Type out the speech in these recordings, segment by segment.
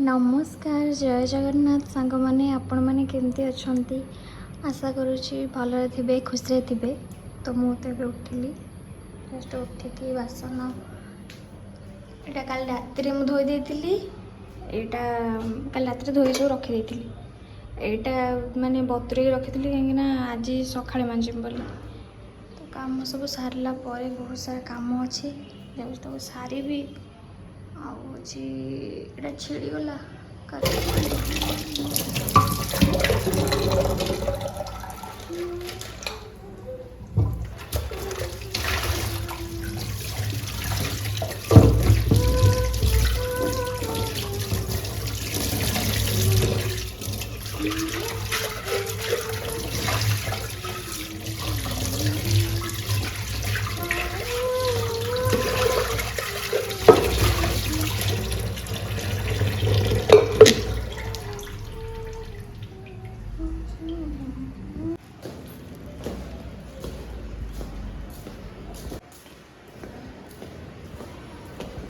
ନମସ୍କାର, ଜୟ ଜଗନ୍ନାଥ ସାଙ୍ଗମାନେ। ଆପଣମାନେ କେମିତି ଅଛନ୍ତି? ଆଶା କରୁଛି ଭଲରେ ଥିବେ, ଖୁସିରେ ଥିବେ। ତ ମୁଁ ତ ଏବେ ଉଠିଲି, ଜଷ୍ଟ ଉଠିକି ବାସନ ଏଇଟା କାଲି ରାତିରେ ମୁଁ ଧୋଇ ଦେଇଥିଲି। ଏଇଟା କାଲି ରାତିରେ ଧୋଇ ସବୁ ରଖିଦେଇଥିଲି। ଏଇଟା ମାନେ ବତୁରେଇକି ରଖିଥିଲି, କାହିଁକିନା ଆଜି ସକାଳେ ମାଜିବି ବୋଲି। ତ କାମ ସବୁ ସାରିଲା ପରେ ବହୁତ ସାରା କାମ ଅଛି, ଯାଉଛି ତାକୁ ସାରିବି। ଆଉ ହେଉଛି ଏଇଟା ଛିଡ଼ିଗଲା।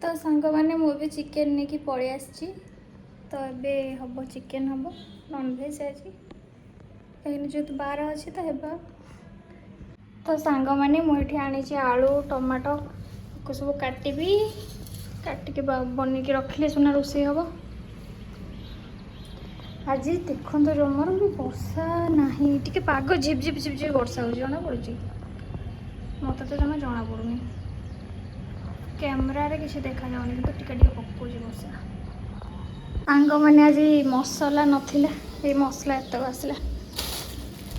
ତ ସାଙ୍ଗମାନେ, ମୁଁ ଏବେ ଚିକେନ୍ ନେଇକି ପଳେଇ ଆସିଛି। ତ ଏବେ ହେବ, ଚିକେନ୍ ହେବ, ନନଭେଜ୍ ଆଜି, କାହିଁକିନା ଯେହେତୁ ବାର ଅଛି ତ ହେବ। ତ ସାଙ୍ଗମାନେ, ମୁଁ ଏଠି ଆଣିଛି ଆଳୁ, ଟମାଟୋ, ଆକୁ ସବୁ କାଟିବି। କାଟିକି ବନେଇକି ରଖିଲେ ସିନା ରୋଷେଇ ହେବ। ଆଜି ଦେଖନ୍ତୁ, ଜମାରୁ ବି ବର୍ଷା ନାହିଁ। ଟିକେ ପାଗ ଝିପ୍ ଝିପ୍ ଝିପ୍ ଝିପ୍ ବର୍ଷା ହେଉଛି, ଜଣା ପଡ଼ୁଛି? ମୋତେ ତ ଜମା ଜଣା ପଡ଼ୁନି। କ୍ୟାମେରାରେ କିଛି ଦେଖାଯାଉନି, କିନ୍ତୁ ଟିକେ ଟିକେ ପକଉଛି ବର୍ଷା। ସାଙ୍ଗମାନେ, ଆଜି ମସଲା ନଥିଲା। ଏଇ ମସଲା ଏତକ ଆସିଲା,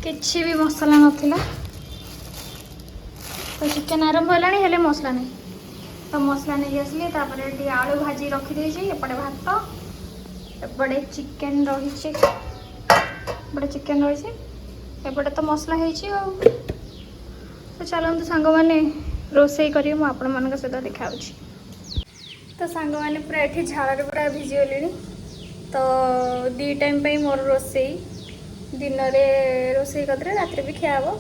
କିଛି ବି ମସଲା ନଥିଲା। ତ ଚିକେନ୍ ଆରମ୍ଭ ହେଲାଣି, ହେଲେ ମସଲା ନାହିଁ। ତ ମସଲା ନେଇକି ଆସିଲି। ତାପରେ ଏଠି ଆଳୁ ଭାଜି ରଖିଦେଇଛି। ଏପଟେ ଭାତ, ଏପଟେ ଚିକେନ୍ ରହିଛି, ଏପଟେ ଚିକେନ୍ ରହିଛି, ଏପଟେ ତ ମସଲା ହେଇଛି। ଆଉ ତ ଚାଲନ୍ତୁ ସାଙ୍ଗମାନେ, ରୋଷେଇ କରିବି, ମୁଁ ଆପଣମାନଙ୍କ ସହିତ ଦେଖାହେଉଛି। ତ ସାଙ୍ଗମାନେ, ପୁରା ଏଠି ଝାଳରେ ପୁରା ଭିଜିଗଲିଣି। ତ ଦୁଇ ଟାଇମ୍ ପାଇଁ ମୋର ରୋଷେଇ। ଦିନରେ ରୋଷେଇ କରିଦେଲେ ରାତିରେ ବି ଖିଆ ହେବ।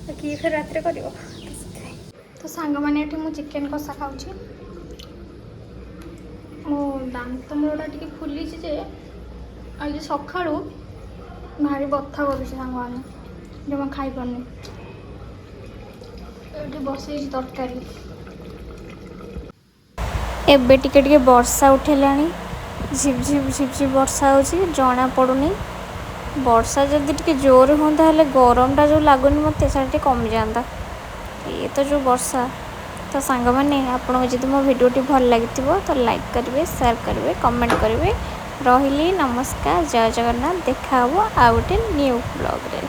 ତ କିଏ ଫେର ରାତିରେ କରିବ? ତ ସେଥିପାଇଁ। ତ ସାଙ୍ଗମାନେ, ଏଠି ମୁଁ ଚିକେନ୍ କଷା ଖାଉଛି। ମୋ ଦାନ୍ତ ମୂଳଟା ଟିକେ ଫୁଲିଛି ଯେ ଆଜି ସକାଳୁ ଭାରି ବଥା କରୁଛି ସାଙ୍ଗମାନେ, ଜମା ଖାଇପାରୁନି। ଏଠି ବସେଇଛି ତରକାରୀ। ଏବେ ଟିକେ ଟିକେ ବର୍ଷା ଉଠେଇଲାଣି। ଝିପ୍ ଝିପ୍ ଝିପ୍ ଝିପ୍ ବର୍ଷା ହେଉଛି, ଜଣା ପଡ଼ୁନି। ବର୍ଷା ଯଦି ଟିକେ ଜୋରେ ହୁଅନ୍ତା, ହେଲେ ଗରମଟା ଯେଉଁ ଲାଗୁନି ମୋତେ, ସେଇଟା ଟିକେ କମିଯାଆନ୍ତା। ଇଏ ତ ଯେଉଁ ବର୍ଷା। ତ ସାଙ୍ଗମାନେ, ଆପଣଙ୍କୁ ଯଦି ମୋ ଭିଡ଼ିଓଟି ଭଲ ଲାଗିଥିବ, ତ ଲାଇକ୍ କରିବେ, ସେୟାର କରିବେ, କମେଣ୍ଟ କରିବେ। ରହିଲି, ନମସ୍କାର, ଜୟ ଜଗନ୍ନାଥ। ଦେଖା ହେବ ଆଉ ଗୋଟେ ନ୍ୟୁ ବ୍ଲଗ୍ରେ।